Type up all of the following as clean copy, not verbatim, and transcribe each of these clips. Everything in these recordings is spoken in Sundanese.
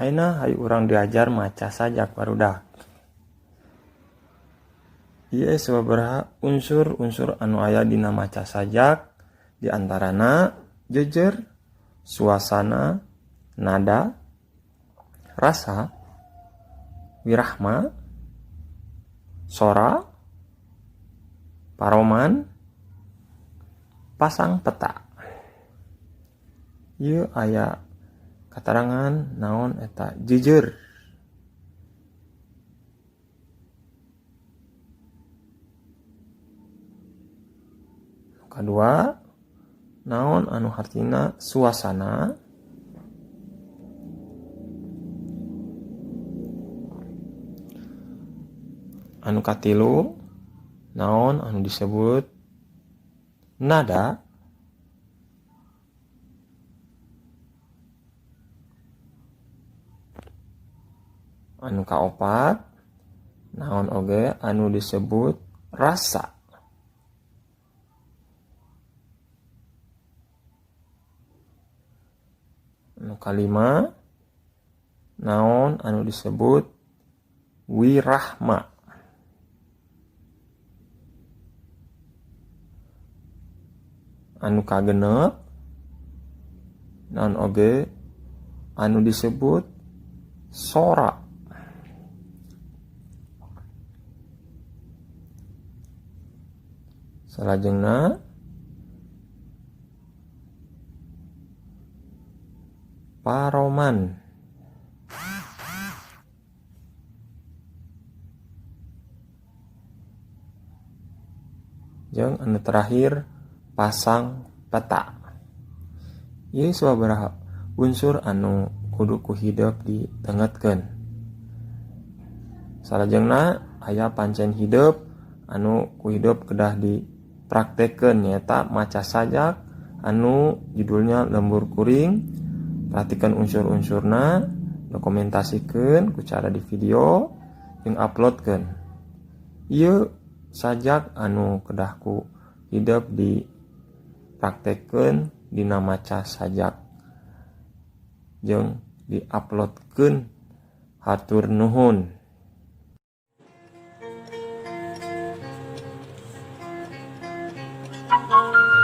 Ayeuna hayu urang diajar maca sajak, barudak. Ieu sababaraha unsur-unsur anu aya dina maca sajak, di antarana jejer, suasana, nada, rasa, wirahma, sora, paroman, pasang peta. Ieu aya katarangan naon eta jejer. Kadua, naon anu hartina suasana. Anu katilu, naon anu disebut nada. Anu kaopat, naon oge anu disebut rasa. Anu kalima, naon anu disebut wirahma. Anu kagenep, naon oge anu disebut sora. Salajengna paroman. Jeung anu terakhir pasang peta. Ieu sababaraha unsur anu kudu ku hidep ditengetkeun. Salajengna aya pancen hidep anu ku hidep kedah dipraktekkeun, nyaeta maca sajak anu judulnya Lembur Kuring. Perhatikan unsur-unsurna, dokumentasikeun ku cara di video jeung uploadkeun. Ieu sajak anu kedah ku hidep dipraktekkeun dina maca sajak jeung diuploadkeun. Hatur nuhun.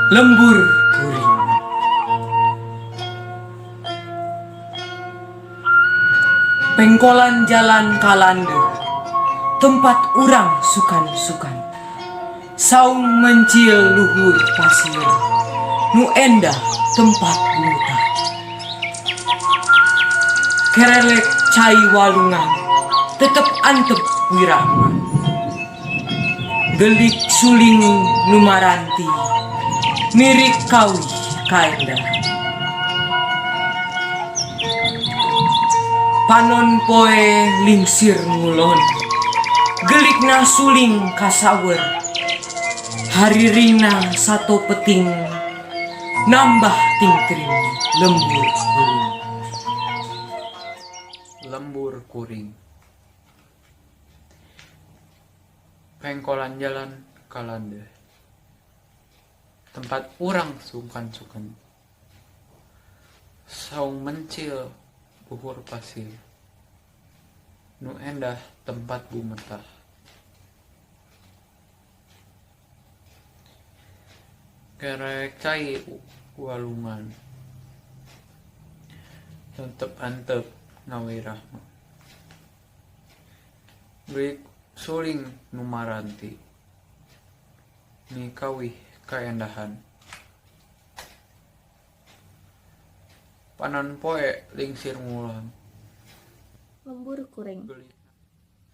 Lembur Kuring. Pengkolan jalan kalandeuh, tempat urang sukan-sukan. Saung mencil luhur pasir, nu endah tempat buta. Kerelek cai walungan, tetep antep wirahma. Gelik suling numaranti, mirik kawih kaendah. Panon poe lingsir ngulon, gelikna suling kasawer. Hariringna sato peting, nambah tingtrim lembur kuring. Lembur Kuring. Pengkolan jalan kalandeuh, tempat urang sungkan-sukan. Saung mencil luhur pasir, nu endah tempat bumetah. Kerek cai walungan, tetep antep ngawirahma. Gelik suling numaranti, mikawih kaendahan. Panon poe lingsir ngulon. Lembur Kuring.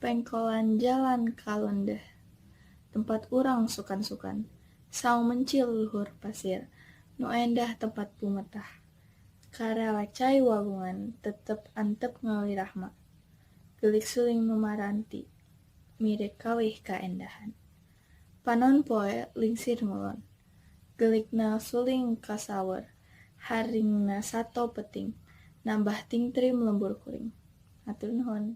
Pengkolan jalan kalendeh, tempat urang sukan-sukan. Saung mencil luhur pasir, nu endah tempat bumetah. Karelek cai walungan, tetep antep ngawirahma. Gelik suling numaranti, mirik kawih kaendahan. Panon poe lingsir ngulon, gelikna suling kasawer. Haringna sato peting, nambah tingtrim lembur kuring. Hatur nuhun.